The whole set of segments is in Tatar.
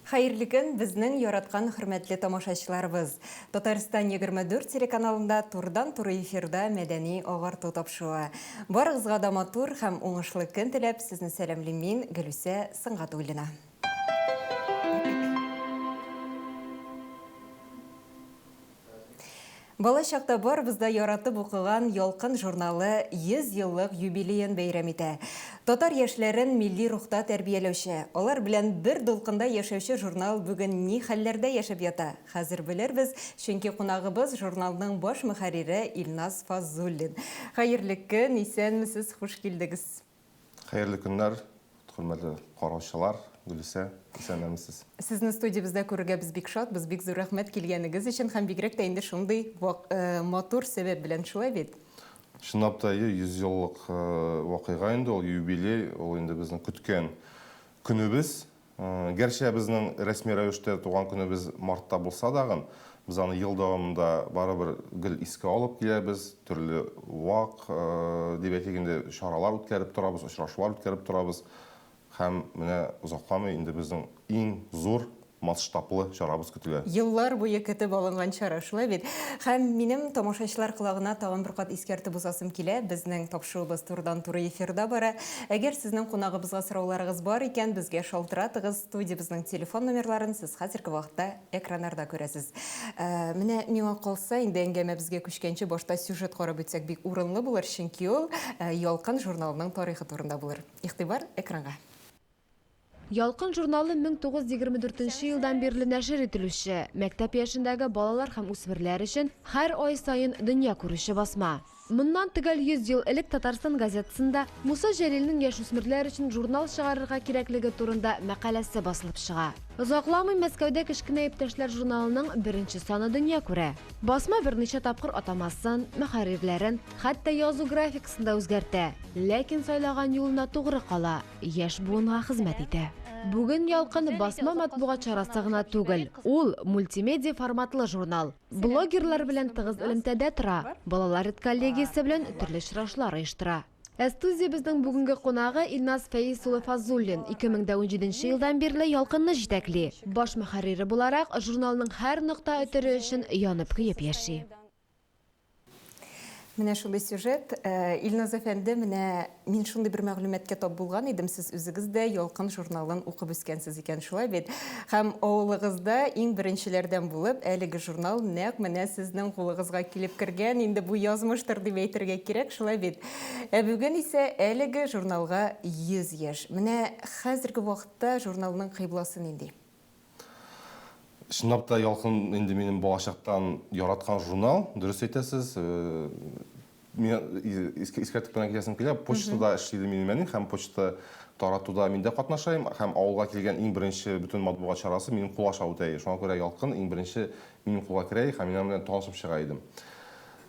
Хәерле көн, безнең яраткан хөрмәтле тамашачыларыбыз! Татарстан 24 телеканалында турыдан-туры эфирда мәдәни агарту тапшыруы. Барыгызга да матур һәм уңышлы көн теләп, сезне сәламлим мин, Гөлүсә Сөнгатуллина. Бала чакта барыбыз да яратып укыган Ялкын журналы 100 еллык юбилеен бәйрәм итә. Татар яшьләрен милли рухта тәрбияләүче, алар белән бер дулкында яшәүче журнал бүген ни хәлләрдә яшәп ята, хәзер белербез, чөнки кунагыбыз, журналның баш мөхәррире Илназ Фазуллин. Хәерле көн, исәнмесез, хуш килдегез! Хәерле көннәр, хөрмәтле караучылар, Гөлүсә, исәннәрмесез? Сезне студиябездә күрергә без бик шатбыз, бик зур рәхмәт килгәнегез өчен һәм бигрәк тә инде шундый матур сәбәп белән, шулай бит? Чынлап та, әйе, 100 еллык вакыйга инде ул, юбилей, ул инде безнең көткән көнебез. Гәрчә безнең рәсми рәвештә туган көнебез мартта булса дагын, без аны ел дәвамында барыбер гел искә алып киләбез, төрле вак, дип әйтик инде, чаралар үткәреп торабыз, очрашулар үткәреп торабыз. Һәм менә озакламый инде безнең иң зур масштаблы чарабыз көтелә. Еллар буе көтеп алынган чара, шулай бит? Һәм минем тамашачылар колагына тагын бер кат искәртеп узасым килә, безнең тапшыруыбыз турыдан-туры эфирда бара. Әгәр сезнең кунагыбызга сорауларыгыз бар икән, безгә шалтыратыгыз, студиябезнең телефон номерларын сез хәзерге вакытта экраннарда күрәсез. Менә миңа калса, инде әңгәмәбезгә күчкәнче башта сюжет карап үтсәк бик урынлы булыр, чөнки ул Ялкын журналының тарихы турында булыр. Игътибар экранга. Ялкын журналы 1924 нче елдан бирле нәшер ителүче, мәктәп яшендәге балалар һәм үсмерләр өчен һәр ай саен дөнья күрүче басма. Моннан төгәл 100 ел элек Татарстан газетасында Муса Җәлилнең яшүсмерләр өчен журнал чыгарырга кирәклеге турында мәкаләсе басылып чыга. Озакламый Мәскәүдә Кечкенә иптәшләр журналының беренче саны дөнья күрә. Басма берничә тапкыр атамасын, мөхәррирләрен, хәтта язу графикасын да үзгәртә, ләкин сайлаган юлына тугры кала. Яшь буынга хезмәт итә. Бүген Ялкын басма матбугат чарасы гына түгел, ул, мультимедиа форматлы журнал. Блогерлар белән тыгыз элемтәдә тора, балалар редколлегиясе белән төрле очрашулар оештыра. Ә студиябезнең бүгенге кунагы Илназ Фәиз улы Фазуллин 2017 нче елдан бирле Ялкынны җитәкли. Баш мөхәррире буларак, журналның һәр нокта өтере өчен янып-көеп яши. Менә шундый сюжет. Э, Илназ әфәнде, менә мин шундый бер мәгълүматка тап булган идем. Сез үзегез дә Ялкын журналын укып үскәнсез икән, шулай бит? Һәм авылыгызда иң беренчеләрдән булып әлеге журнал нәкъ менә сезнең кулыгызга килеп кергән. Инде бу язмыштыр дип әйтергә кирәк, шулай бит? Ә бүген исә әлеге журналга 100 яшь. Менә хәзерге вакытта журналның кыйбласы нинди? Чынлап та Ялкын инде минем балачактан яраткан журнал, дөрес әйтәсез. Э, мин искәртеп кенә китәсем килә, почтада эшли иде минем әни һәм почта таратуда мин дә катнаша идем һәм авылга килгән иң беренче бөтен матбугат чарасы минем кул аша үтә иде. Шуңа күрә Ялкын иң беренче минем кулга керә иде һәм мин аның белән танышып чыга идем.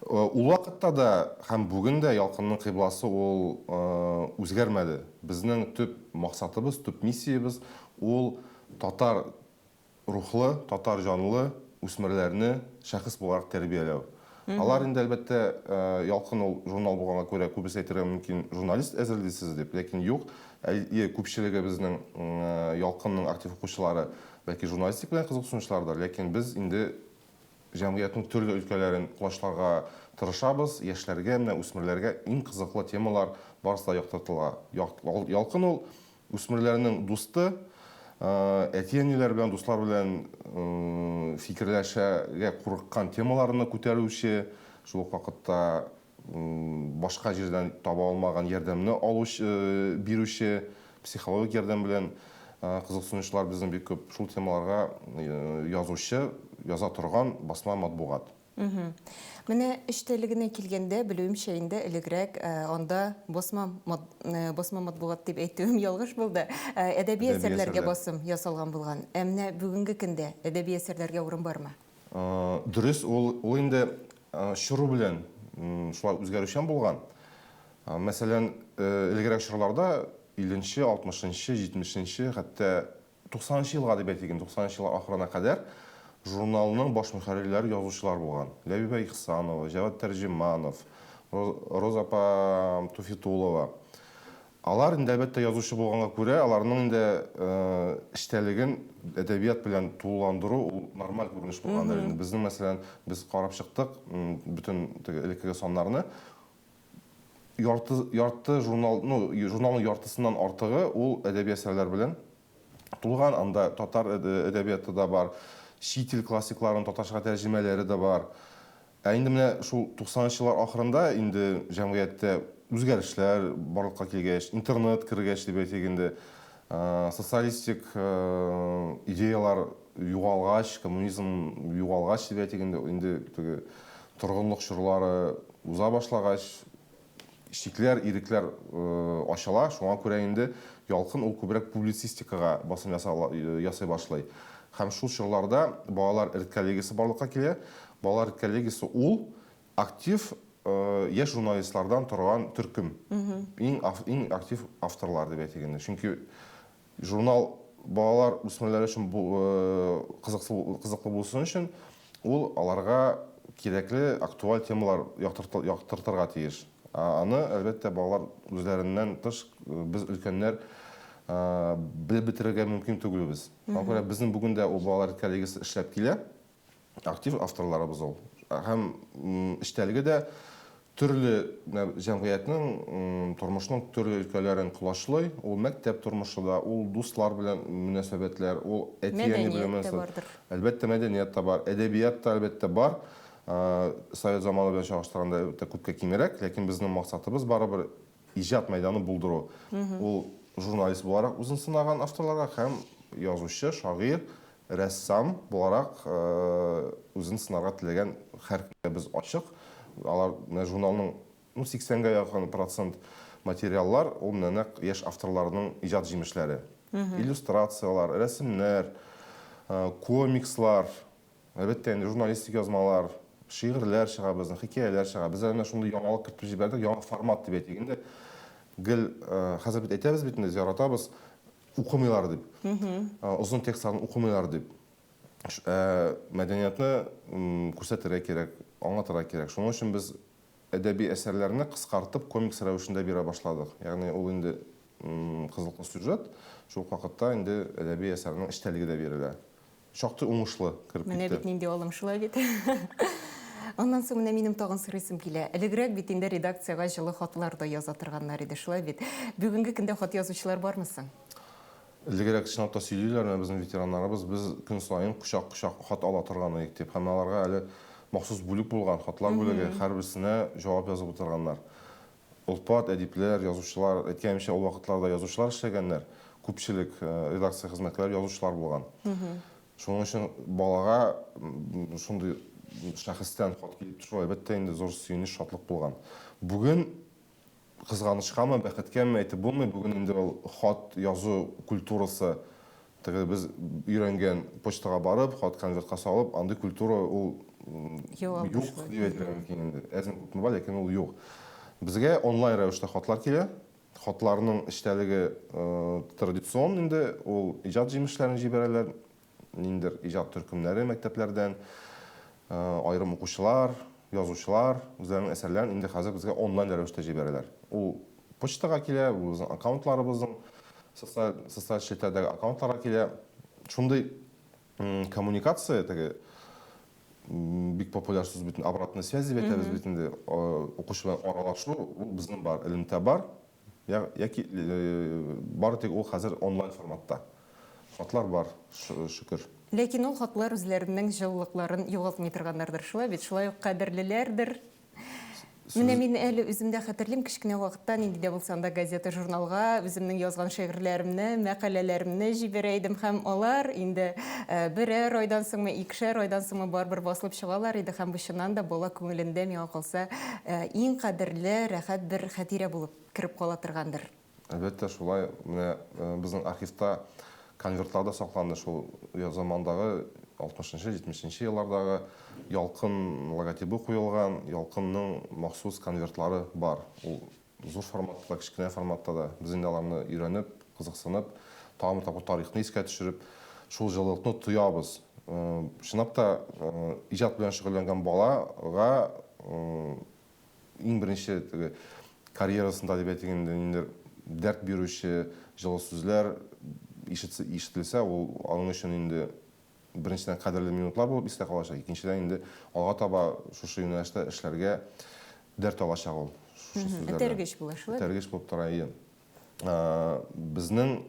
Э, ул вакытта да һәм бүген дә Ялкынның кыйбласы ул э, үзгәрмәде. Безнең төп максатыбыз, төп миссиябез ул Татар рухлы, татар җанлы үсмерләрне шәхес буларак тәрбияләү. Алар инде, әлбәттә, Ялкын ул журнал булганга күрә, күбесе әйтергә мөмкин, журналист әзерлисез дип, ләкин юк. Әйе, күпчелеге безнең Ялкынның актив укучылары, бәлки, журналистика белән кызыксынучылардыр, ләкин без инде җәмгыятьнең төрле өлкәләрен колачларга тырышабыз, яшьләргә, менә үсмерләргә иң кызыклы темалар барысы да яктыртыла. Ялкын ул Үсмерләрнең дусты, әти-әниләр белән, дуслар белән фикерләшергә курыккан темаларны күтәрүче, шул ук вакытта башка җирдән таба алмаган ярдәмне алучы, бирүче, психологик ярдәм белән кызыксынучылар безнең бик күп. Шул темаларга язучы, яза торган басма матбугат. Менә эчтәлегенә килгәндә, белүемчә инде элегрәк анда басма басма матбугат дип әйтүем ялгыш булды. Әдәби әсәрләргә басым ясалган булган. Ә менә бүгенге көндә әдәби әсәрләргә урын бармы? Дөрес, ул ул инде чоры белән шулай үзгәрүчән булган. Мәсәлән, элегрәк чорларда 50 нче, 60 нчы, 70 нче, хәтта Туксанынчы елга дип әйтик инде, туксанынчы еллар ахырына кадәр журналның баш мөхәррирләре язучылар булган. Ләбибә Ихсанова, Җәвад Тәрҗеманов, Роза апа Туфитулова. Алар инде, әлбәттә, язучы булганга күрә, аларның инде эчтәлеген әдәбият белән тулыландыру ул нормаль күренеш булгандыр инде. Безнең, мәсәлән, без карап чыктык бөтен теге элеккеге саннарны. Ярты, ярты журнал, ну, журналның яртысыннан артыгы ул әдәби әсәрләр белән тулган. Анда татар әдәбияты да бар, чит ил классикларының татарчага тәрҗемәләре дә бар. Ә инде менә шул туксанынчы еллар ахырында инде җәмгыятьтә үзгәрешләр барлыкка килгәч, интернет кергәч дип әйтик инде, социалистик идеялар югалгач, коммунизм югалгач дип әйтик инде, инде теге торгынлык чорлары уза башлагач, чикләр, ирекләр ачыла, шуңа күрә инде Ялкын ул күбрәк публицистикага басым ясый башлый. Һәм шул чорларда балалар редколлегиясе барлыкка килә. Балалар редколлегиясе ул актив яшь журналистлардан торган төркем. Иң иң актив авторлар дип әйтик инде. Чөнки Журнал балалар, үсмерләр өчен кызыклы булсын өчен, ул аларга кирәкле, актуаль темалар яктыртырга тиеш. Аны, әлбәттә, балалар үзләреннән тыш, без, өлкәннәр, белеп бетерергә мөмкин түгелбез. Шуңа күрә безнең бүген дә ул балалар редколлегиясе эшләп килә. Актив авторларыбыз ул. Һәм эчтәлеге дә төрле җәмгыятьнең, тормышның төрле өлкәләрен колачлый. Ул мәктәп тормышы да, ул дуслар белән мөнәсәбәтләр, ул әти-әни белән мөнәсәбәт. Әлбәттә, мәдәният тә бар, әдәбият та, әлбәттә, бар. Совет заманы белән чагыштырганда, әлбәттә, күпкә кимрәк, ләкин безнең максатыбыз барыбер иҗат мәйданы булдыру. Ул журналист буларак үзен сынаган авторларга һәм язучы, шагыйрь, рәссам буларак үзен сынарга теләгән һәркемгә без ачык. Алар менә журналның ну 80 гә якын процент материаллар ул менә нәкъ яшь авторларның иҗат җимешләре. Иллюстрацияләр, рәсемнәр, комикслар, әлбәттә инде журналистик язмалар, шигырьләр чыга безнең, хикәяләр чыга. Без әле менә шундый яңалык кертеп җибәрдек, яңа формат дип әйтик инде. Гел хәзер бит әйтәбез бит инде, яратабыз. Укымыйлар дип. Озын текстларны укымыйлар дип. Мәдәниятне күрсәтергә кирәк, аңлатырга кирәк. Шуның өчен без әдәби әсәрләрне кыскартып комикс рәвешендә бирә башладык. Ягъни ул инде кызыклы сюжет, шул ук вакытта инде әдәби әсәрнең эчтәлеге дә бирелә. Шактый уңышлы кереп китте. Менә бит нинди алым, шулай бит? Аннан соң менә минем тагын сорыйсым килә. Элегрәк бит инде редакциягә җылы хатлар да яза торганнар иде, шулай бит? Бүгенге көндә хат язучылар бармы соң? Элегрәк чынлап та сөйлиләр, менә безнең ветераннарыбыз, без көн саен кочак-кочак хат ала торган идек дип. Һәм аларга әле махсус бүлек булган, хатлар бүлеге, һәрберсенә җавап язып утырганнар. Олпат әдипләр, язучылар, әйткәнемчә, ул вакытларда язучылар эшләгәннәр, күпчелек редакция хезмәткәрләре язучылар булган. Шуның өчен балага шундый шәхестән хат килеп төшү, әлбәттә инде, зур сөенеч, шатлык булган. Бүген, кызганычкамы, бәхеткәме, әйтеп булмый, бүген инде ул хат язу культурасы, Теге без өйрәнгән почтага барып, хат конвертка салып, андый культура ул юк дип әйтергә мөмкин инде. Әзме күпме бар, ләкин ул юк. Безгә онлайн рәвештә хатлар килә. Хатларның эчтәлеге традицион инде, ул иҗат җимешләрен җибәрәләр, ниндидер иҗат төркемнәре мәктәпләрдән, аерым укучылар, язучылар үзләренең әсәрләрен инде хәзер безгә онлайн рәвештә җибәрәләр. Ул почтага килә, ул безнең аккаунтларыбызның социаль социаль челтәрдәге аккаунтларга килә. Шундый коммуникация теге бик популяр сүз бит, обратная связь дип әйтәбез бит инде, укучы белән аралашу, ул безнең бар, элемтә бар. Яки бары тик ул хәзер онлайн форматта. Хатлар бар, шөкер. Ләкин ул хатлар үзләренең җылылыкларын югалтмый торганнардыр, шулай бит? Шулай ук кадерлеләрдер. Менә мин әле үзем дә хәтерлим, кечкенә вакытта нинди дә булса анда газета-журналга үземнең язган шигырьләремне, мәкаләләремне җибәрә идем һәм алар инде берәр айдан соңмы, икешәр айдан соңмы барыбер басылып чыгалар иде һәм бу чыннан да бала күңелендә, миңа калса, иң кадерле, рәхәт бер хатирә булып кереп кала торгандыр. Әлбәттә, шулай. Менә безнең архивта конвертлар да сакланды шул замандагы, 60 нчы, 70 нче еллардагы Ялкын логотибы куелган, Ялкынның махсус конвертлары бар. Ул зур форматта да, кечкенә форматта да. Без инде аларны өйрәнеп, кызыксынып, тагын бер тапкыр тарихны искә төшереп, шул җылылыкны тоябыз. Чынлап та, иҗат белән шөгыльләнгән балага Иң беренче теге карьерасында дип әйтик инде, ниндидер дәрт бирүче җылы сүзләр ишетелсә, ул аның өчен инде беренчедән кадерле минутлар булып истә калачак, икенчедән инде алга таба шушы юнәлештә эшләргә дәрт алачак ул шушы сүзләрдән. Этәргеч була, шулай бит? Этәргеч булып тора, әйе. Безнең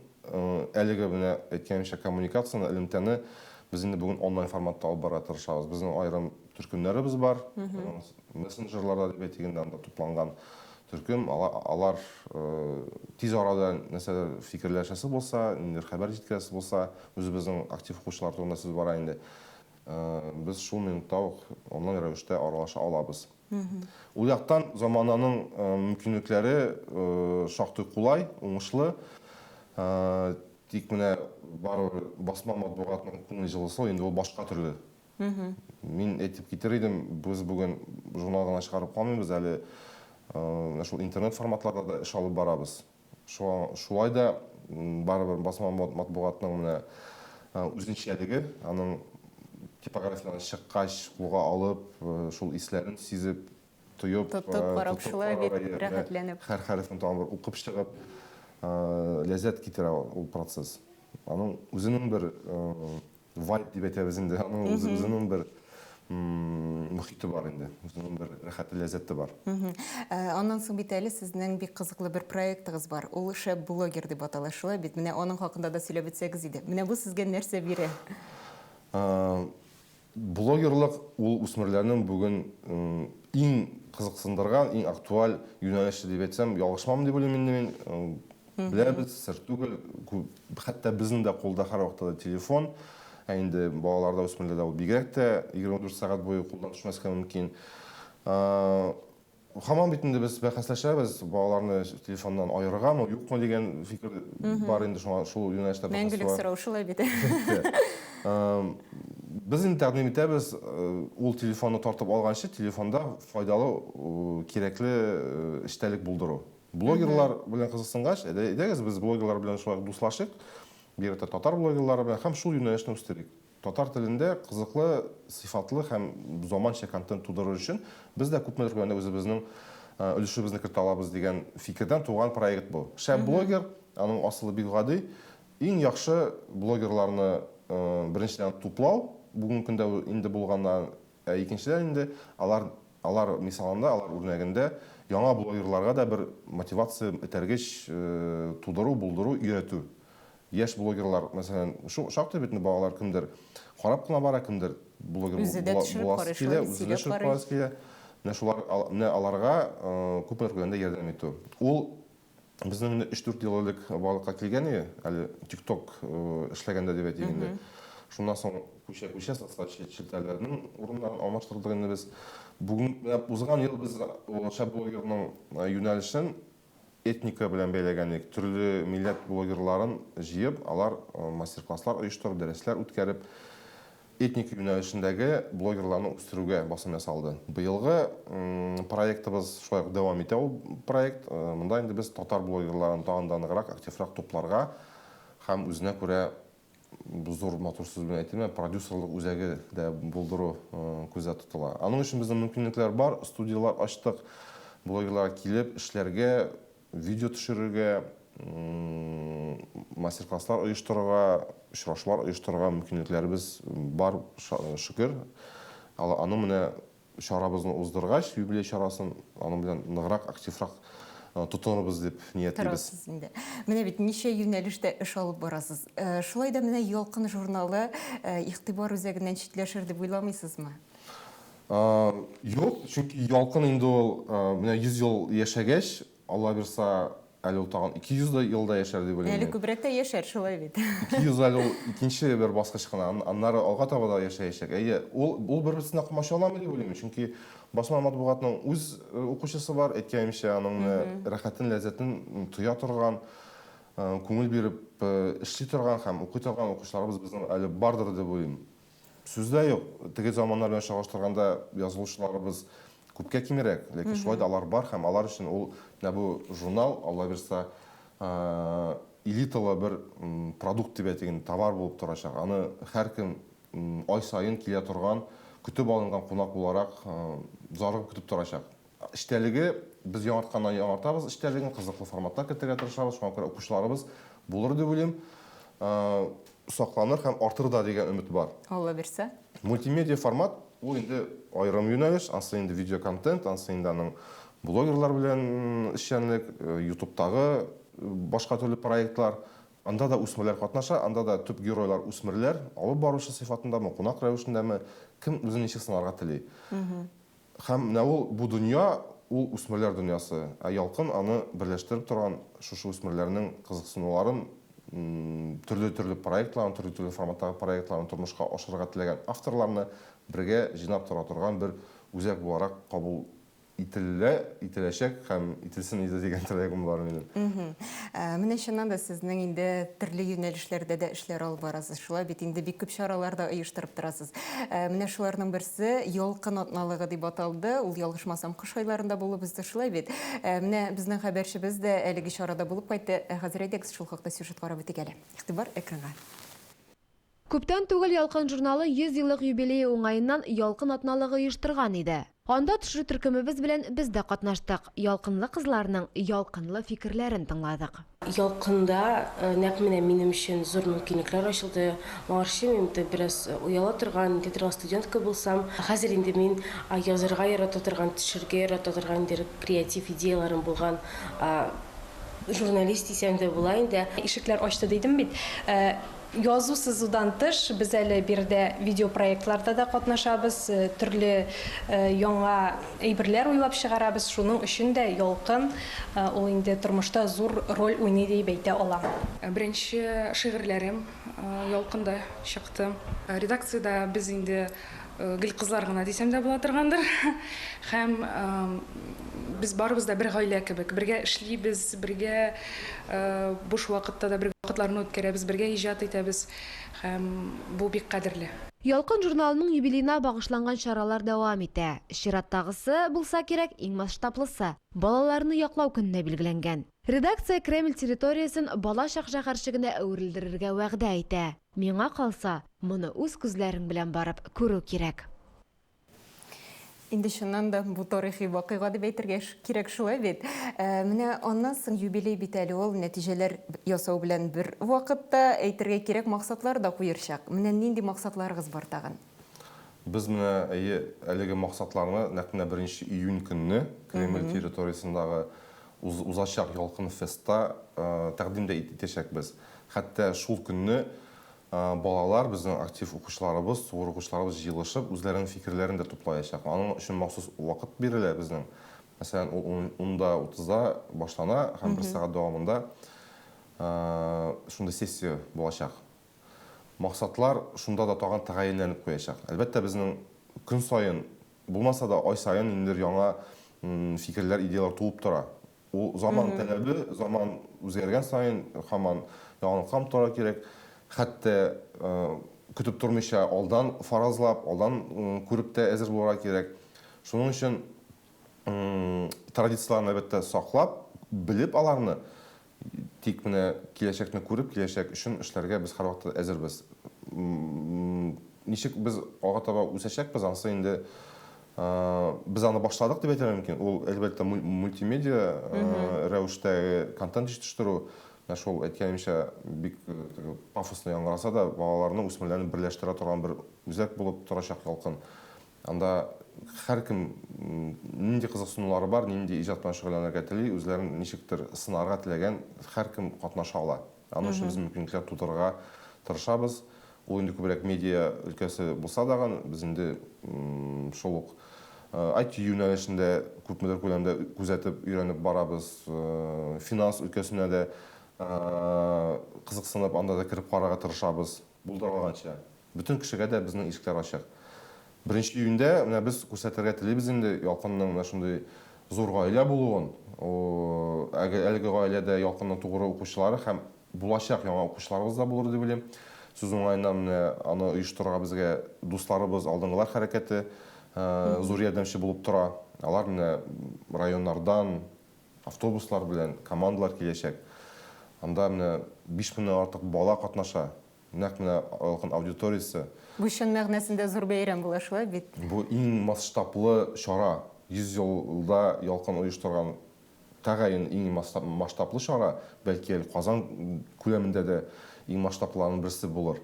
әлеге менә әйткәнемчә коммуникацияне, элемтәне без инде бүген онлайн форматта алып барырга тырышабыз. Безнең аерым төркемнәребез бар. Мессенджерларда дип әйтик инде, анда тупланган төркем. Алар тиз арада нәрсәдер фикерләшәсе булса, ниндидер хәбәр җиткерәсе булса, үзебезнең актив укучылар турында сүз бара инде. Без шул минутта ук онлайн рәвештә аралаша алабыз. Ул яктан замананың мөмкинлекләре шактый кулай, уңышлы. Тик менә барыбер басма матбугатның күңел җылысы инде ул башка төрле. Мин әйтеп китер идем, без бүген журнал гына чыгарып калмыйбыз, әле менә шул интернет форматларда да эш алып барабыз. Шулай да барыбер басма матбугатның менә үзенчәлеге, аның типографиядән чыккач, кулга алып, шул исләрен сизеп, тоеп, тотып карап, шулай бит, рәхәтләнеп. Һәр хәрефен тагын бер укып чыгып, ләззәт китерә ул процесс. Аның үзенең бер Вайб дип әйтәбез инде, аның үзе үзенең бер мохите бар инде, үзенең бер рәхәте, ләззәте бар. Аннан соң бит әле сезнең бик кызыклы бер проектыгыз бар. Ул Шәп блогер дип атала, шулай бит? Менә аның хакында да сөйләп үтсәгез иде. Менә бу сезгә нәрсә бирә? Блогерлык ул үсмерләрнең бүген иң кызыксындырган, иң актуаль юнәлеше дип әйтсәм, ялгышмам дип уйлыйм инде мин. Беләбез, сер түгел, хәтта безнең дә кулда һәрвакытта да телефон. Ә инде балаларда, үсмерләрдә ул бигрәк тә 24 сәгать буе кулдан төшмәскә мөмкин. Һаман бит инде без бәхәсләшәбез, балаларны телефоннан аерыргамы, юкмы дигән фикер бар инде, шуңа шул юнәлештә бәхәс Мәңгелек сорау шулай бит. Без инде тәкъдим итәбез, ул телефонны тартып алганчы, телефонда файдалы, кирәкле эчтәлек булдыру. Блогерлар белән кызыксынгач, әйдәгез без блогерлар белән шулай ук дуслашыйк, бигрәк тә татар блогерлары белән һәм шул юнәлешне үстерик. Татар телендә кызыклы, сыйфатлы һәм заманча контент тудырыр өчен без дә күпмедер күләмдә үзебезнең өлешебезне кертә алабыз дигән фикердән туган проект бу. Шәп блогер, аның асылы бик гади. Иң яхшы блогерларны беренчедән туплау, бүгенге көндә инде булганнан, ә икенчедән инде алар алар мисалында, алар үрнәгендә яңа блогерларга да бер мотивация, этәргеч тудыру, булдыру, өйрәтү. Яшь блогерлар, мәсәлән, шу шактый бит инде балалар, кемдер карап кына бара, кемдер блогер Үзе дә төшереп буласы карый, килә, шулай бит, үзе дә сөйләп төшереп карый. карасы килә. Менә шулар, менә аларга күпмедер күләмдә ярдәм итү. Ул безнең инде өч-дүрт ел элек барлыкка килгән иде, әле TikTok эшләгәндә дип әйтик инде. Шуннан соң күчә-күчә социаль челтәрләрнең урыннарын алмаштырдык инде без. Бүген, менә узган ел без шәп блогерның юнәлешен Этника белән бәйләгән идек. Төрле милләт блогерларын җыеп, алар мастер-класслар оештырып, дәресләр үткәреп, этника юнәлешендәге блогерларны үстерүгә басым ясалды. Быелгы проектыбыз шулай ук дәвам итә ул проект. Монда инде без татар блогерларын тагын да ныграк, активрак тупларга һәм үзенә күрә зур матур сүз белән әйтелмә, продюсерлык үзәге дә булдыру күздә тотыла. Аның өчен безнең мөмкинлекләр бар, студияләр ачтык, блогерларга килеп эшләргә, видео төшерергә, мастер-класслар оештырырга, очрашулар оештырырга мөмкинлекләребез бар, шөкер. Аның менә Чарабызны уздыргач, юбилей чарасын, аның белән ныграк, активрак тотынырбыз дип ниятлибез. Торасыз инде. Менә бит ничә юнәлештә эш алып барасыз. Шулай да менә Ялкын журналы игътибар үзәгеннән читләшер дип уйламыйсызмы? Юк, чөнки Ялкын инде ул менә 100 ел яшәгәч, Алла бирса, әле ул тагын 200 дә ел да яшәр дип уйлыйм Әле мин. күбрәк тә яшәр, шулай бит. 200 әле ул икенче бер баскыч кына. Аннары алга таба да яшәячәк. Әйе, ул ул бер-берсенә комачауламый дип уйлыйм мин. Чөнки басма матбугатның үз укучысы бар, әйткәнемчә, аның менә рәхәтен, ләззәтен тоя торган, күңел биреп эшли торган һәм укый торган укучыларыбыз безнең әле бардыр дип уйлыйм. Сүз дә юк, теге заманнар белән чагыштырганда язылучыларыбыз күпкә кимрәк, ләкин шулай да алар бар һәм алар өчен ул менә бу журнал, Алла бирса, элиталы бер продукт дип әйтик инде, товар булып торачак. Аны һәркем ай саен килә торган, көтеп алынган кунак буларак зарыгып көтеп торачак. Эчтәлеге, без яңартканнан яңартабыз эчтәлеген, кызыклы форматлар кертергә тырышабыз, шуңа күрә укучыларыбыз булыр дип уйлыйм. Сакланыр һәм артыр да дигән өмет бар. Алла бирсә. Мультимедиа формат, ул инде аерым юнәлеш, ансы инде видеоконтент, ансы инде аның блогерлар белән эшчәнлек, ютубтагы башка төрле проектлар. Анда да үсмерләр катнаша, анда да төп геройлар үсмерләр, алып баручы сыйфатындамы, кунак рәвешендәме, кем үзен ничек сынарга тели. Һәм менә ул, бу дөнья, ул үсмерләр дөньясы. Ә Ялкын аны берләштереп торган шушы үсмерләрнең кызыксынуларын, төрле-төрле проектларын, төрле-төрле форматтагы проектларын тормышка ашырырга теләгән авторларны бергә җыйнап тора торган бер үзәк буларак кабул ителә, ителәчәк һәм ителсен иде дигән теләгем бар минем. Менә чыннан да сезнең инде төрле юнәлешләрдә дә эшләр алып барасыз. Шулай бит инде бик күп чаралар да оештырып торасыз. Менә шуларның берсе Ялкын атналыгы дип аталды. Ул, ялгышмасам, кыш айларында булып узды, шулай бит? Менә безнең хәбәрчебез дә әлеге чарада булып кайтты. Ә хәзер әйдәгез шул хакта сюжет карап үтик әле. Игътибар экранга. Күптән түгел Ялкын журналы 100 еллык юбилее уңаеннан Ялкын атналыгы оештырган иде. Анда төшерү төркемебез белән без дә катнаштык, ялкынлы кызларның ялкынлы фикерләрен тыңладык. Ялкында нәкъ менә минем өчен зур мөмкинлекләр ачылды. Моңарчы мин инде бераз ояла торган, ниндидер студентка булсам, хәзер инде мин язырга ярата торган, төшерергә ярата торган ниндидер креатив идеяләрем булган журналист дисәм дә була инде. Ишекләр ачты дидем бит. Язу-сызудан тыш, без әле биредә видеопроектларда да катнашабыз, төрле яңа әйберләр уйлап чыгарабыз. Шуның өчен дә Ялкын ул инде тормышта зур роль уйный диеп әйтә алам. Беренче шигырьләрем Ялкында чыкты. Редакциядә без инде гел кызлар гына дисәм дә була торгандыр. Һәм без барыбыз да бер гаилә кебек. Бергә эшлибез, бергә буш вакытта да бергә вакытларны үткәрәбез, бергә иҗат итәбез һәм бу бик кадерле. Ялкын журналының юбилеена багышланган чаралар дәвам итә. Чираттагысы, булса кирәк, иң масштаблысы, Балаларны яклау көненә билгеләнгән. Редакция Кремль территориясен балачак шәһәрчегенә әверелдерергә вәгъдә итә. Миңа калса, моны үз күзләрең белән барып күрү кирәк. Инде чыннан да бу тарихи вакыйга дип әйтергә кирәк шулай бит. Ә, менә аннан соң юбилей бит әле ул нәтиҗәләр ясау белән бер вакытта әйтергә кирәк максатлар да куер чак. Менә нинди максатларыгыз бар тагын? Без менә, әйе, әлеге максатларны нәкъ менә беренче июнь көнне Кремль территориясендагы узачак Ялкын фестта тәкъдим дә итәчәкбез. Хәтта шул көнне Балалар, безнең актив укучыларыбыз, сугыр укучыларыбыз җыелышып, үзләренең фикерләрен дә туплаячак. Аның өчен махсус вакыт бирелә безнең. Мәсәлән, ул унда утызда башлана һәм бер сәгать дәвамында шундый сессия булачак. Максатлар шунда да тагын тәгаенләнеп куячак. Әлбәттә, безнең көн саен булмаса да, ай саен ниндидер яңа фикерләр, идеяләр туып тора. Ул заман таләбе, заман үзгәргән саен һаман яңалыкка омтылырга кирәк. Хәтта көтеп тормыйча алдан фаразлап, алдан күреп тә әзер булырга кирәк. Шуның өчен традицияләрне, әлбәттә, саклап, белеп аларны, тик менә киләчәкне күреп, киләчәк өчен эшләргә без һәрвакытта әзербез. Ничек без алга таба үсәчәкбез, анысы инде Без аны башладык дип әйтергә мөмкин. Ул, әлбәттә, мультимедиа рәвештәге контент җитештерү. Менә шул әйткәнемчә, бик пафосно яңгыраса да, балаларны, үсмерләрне берләштерә торган бер үзәк булып торачак Ялкын. Анда һәркем нинди кызыксынулары бар, нинди иҗат белән шөгыльләнергә тели, үзләрен ничектер сынарга теләгән һәркем катнаша ала. Аның өчен без мөмкинлекләр тудырырга тырышабыз. Ул инде күбрәк медиа өлкәсе булса дагын, без инде шул ук IT юнәлешендә күпмедер күләмдә күзәтеп, өйрәнеп барабыз. Финанс өлкәсенә дә кызыксынып, анда да кереп карарга тырышабыз. Булдырылганча. Бөтен кешегә дә безнең ишекләр ачык. Беренче июньдә менә без күрсәтергә телибез инде Ялкынның менә шундый зур гаилә булуын. Әлеге гаиләдә Ялкынның тугры укучылары һәм Булачак яңа укучыларыбыз да булыр дип уйлыйм. Сүз уңаеннан, менә аны оештырырга безгә дусларыбыз, Алдынгылар хәрәкәте зур ярдәмче булып тора. Алар менә районнардан автобуслар белән командалар киләчәк. Анда менә 5000 нән артык бала катнаша. Нәкъ менә Ялкын аудиториясе. Бу чын мәгънәсендә зур бәйрәм була, шулай бит? Бу иң масштаблы чара. 100 елда Ялкын оештырган тәгаен иң масштаблы чара, бәлки әле Казан күләмендә дә иң масштаблыларның берсе булыр.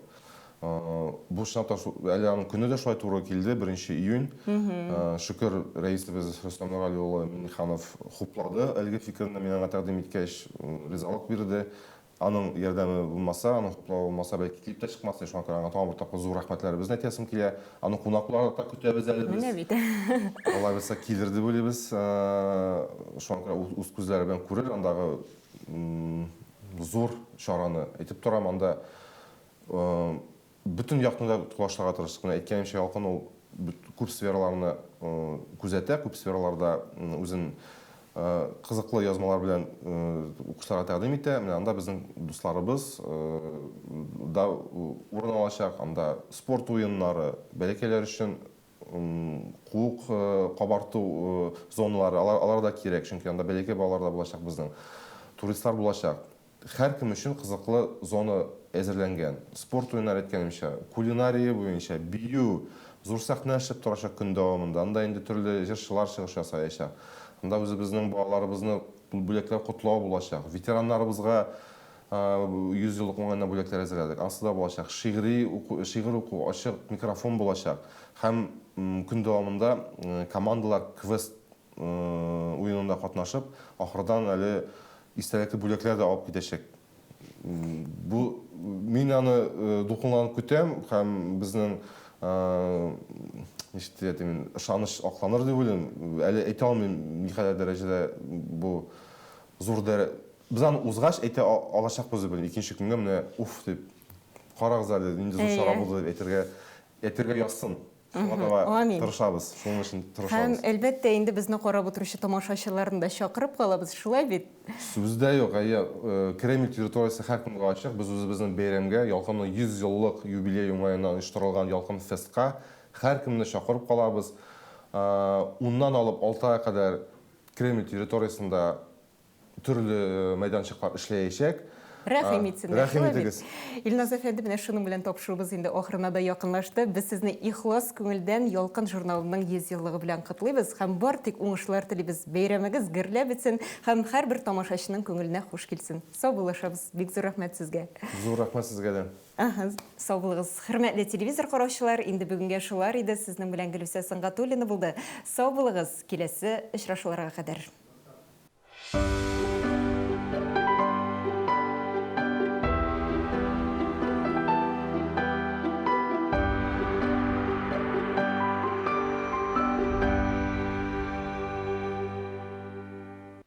Бу чынлап та әле аның көне дә шулай туры килде, 1 июнь. Шөкер, рәисебез Рөстәм Нургали улы Миңнеханов хуплады әлеге фикерне, мин аңа тәкъдим иткәч, ризалык бирде. Аның ярдәме булмаса, аның хуплавы булмаса, бәлки килеп тә чыкмас иде. Шуңа күрә аңа тагын бер тапкыр зур рәхмәтләребезне әйтәсем килә. Аны кунак буларак та көтәбез әле без. Менә бит. Алла бирсә, килер дип уйлыйбыз. Шуңа күрә ул үз күзләре белән күрер андагы зур чараны. Әйтеп торам, анда Бөтен якны да колачларга тырыштык. Менә әйткәнемчә, Ялкын ул күп сфераларны күзәтә, күп сфераларда үзен кызыклы язмалар белән укучыларга тәкъдим итә. Менә анда безнең дусларыбыз да урын алачак. Анда спорт уеннары, бәләкәйләр өчен куык кабарту зоналары, алар да кирәк, чөнки анда бәләкәй балалар да булачак безнең, туристлар булачак. Һәркем өчен кызыклы зона әзерләнгән. Спорт уеннары, әйткәнемчә, кулинария буенча, бию, зур сәхнә эшләп торачак көн дәвамында. Анда инде төрле җырчылар чыгыш ясаячак. Анда үзебезнең балаларыбызны бүләкләү, котлау булачак. Ветераннарыбызга 100 еллык уңаеннан бүләкләр әзерләдек. Ансы да булачак. Шигъри уку, шигырь уку, ачык микрофон булачак. Һәм көн дәвамында командалар квест уенында катнашып, ахырдан әле истәлекле бүләкләр дә алып китәчәк. Бу мин аны дулкынланып көтәм һәм безнең ничек дип әйтим, ышаныч акланыр дип уйлыйм. Әле әйтә алмыйм, никадәр дәрәҗәдә бу зур дәрә Без аны узгач әйтә алачакбыз дип уйлыйм. Икенче көнгә менә уф дип, карагыз әле, нинди зур чара булды дип әйтергә әйтергә язсын. Шуңа таба Амин. тырышабыз, шуның өчен Һәм, тырышабыз. әлбәттә, инде безне карап утыручы тамашачыларны да чакырып калабыз, шулай бит? Сүз дә юк, әйе, Кремль территориясе һәркемгә ачык. Без үзебезнең бәйрәмгә, Ялкынның 100 еллык юбилее уңаеннан оештырылган Ялкын фестка һәркемне чакырып калабыз. Уннан алып алтыга кадәр Кремль территориясендә Төрле мәйданчыклар эшләячәк. Рәхим итсеннәр. Рәхим итегез. Илназ әфәнде, менә шуның белән тапшыруыбыз инде ахырына да якынлашты. Без сезне ихлас күңелдән Ялкын журналының 100 еллыгы белән котлыйбыз һәм бар тик уңышлар телибез. Бәйрәмегез гөрләп бетсен һәм һәрбер тамашачының күңеленә хуш килсен. Саубуллашабыз. Бик зур рәхмәт сезгә. Зур рәхмәт сезгә дә. Аһа, сау булыгыз. Хөрмәтле телевизор караучылар, инде бүгенгә шулар иде. Сезнең белән Гөлүсә Сөнгатуллина булды. Сау булыгыз, киләсе очрашуларга кадәр.